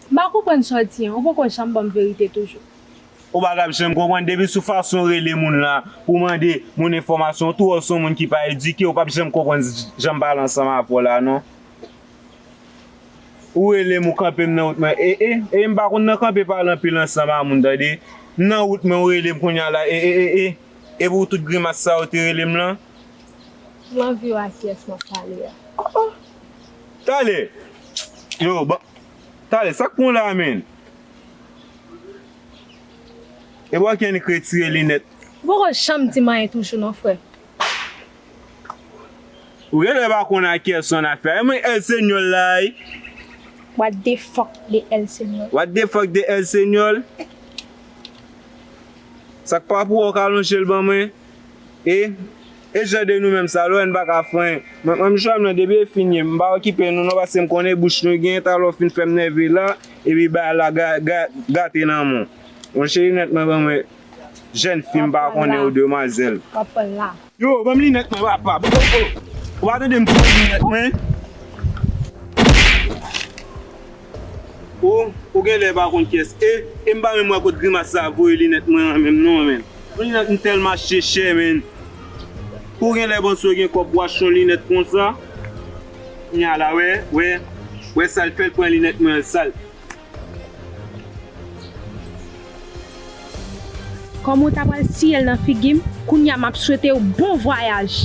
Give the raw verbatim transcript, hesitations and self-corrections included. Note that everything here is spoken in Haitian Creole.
M pa konprann sa w di an, ou poko janm ban m verite toujou. Ou pa t ap janm konprann, depi sou fason w rele moun la pou w mande moun enfòmasyon, ou tou wè w se yon moun ki pa edike, ou p ap janm konprann jan m pale ansanm avè w la non. Ou rele m, ou kanpe m nan wout mwen, e, e, e, m pa konn nan kanpe pale anpil ansanm a moun, tande. M nan wout mwen, ou rele m kounye a la, e, e, e, e. E pou tout grimas sa yo te rele m lan? M anvi wè a kiyès m ap pale a. Talè! Yo, bon. Talè, sa k pran w la, menn? E bò kenn k retire linèt. Ou poko janm di m anyen toujou non, frè. Ou genlè pa konn a kiyès w nan afè. E mwen El Señor la, wi. What the fuck de El Señor? What the fuck de El Señor? Sa k pa pou w ka lonje l ban mwen? E, e jan de nou menm sa, lè w wè n pa ka fè anyen. Mwen, mwen, m jwenn nan depi e fini, m pa okipe nou non, paske m konnen bouch nou gen, talè w fin fè m nève la, epi bagay la ga, ga, gate nan men w. Monchè, linèt mwen ban mwen. Jèn fi, m pa konnen ou demwazèl. W ap pran l la. Yo, ban m linèt mwen, papa. Bon, bon, bon. Ou pa tande m pran linèt mwen? Ou, ou genlè pa konn kiyès. E, e m pa menm wè kot grimas sa voye linèt mwen an menm non, menn. Yon linèt m tèlman achte chè, menn. Ou genlè panse w gen kòb pou w achte yon linèt konsa. Kounye a la, wè, wè, wè sa l fè l pran linèt mwen an sal. Kòm ou ta pral siye l nan figi m, kounye a m ap swete w bon vwayaj.